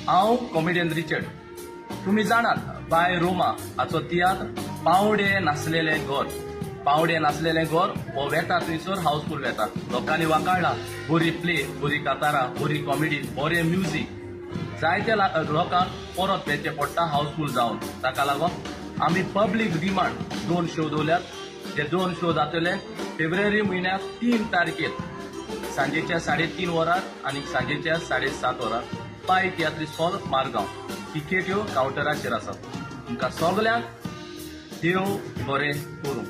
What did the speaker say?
हांव comedian Richard. तुमी जाणात बाय रोमा हाचो तियात्र पावडे नासलेलें घर. पावडे नासलेलें घर हो वेता थंयसर हाऊसफूल वेता. लोकांनी वाकाडला बरी प्ले, बरी कातारां, बरी कॉमेडी, बरें म्युजीक. जायत्या लोकांक परत वेचें पडटा हाऊसफूल जावन. ताका लागून आमी पब्लीक डिमांड 2 शो दवरल्यात. जे 2 शो जातले फेब्रुवारी म्हयन्याक 3 तारखेर सांजेच्या 3:30 वरार आनी सांजेच्या 7:30 वरार पाय तियात्रिस्ट हॉल मारगांव. तिकेट्यो कावंटराचेर आसात. तुमकां सगल्यांक देव बरें करूं.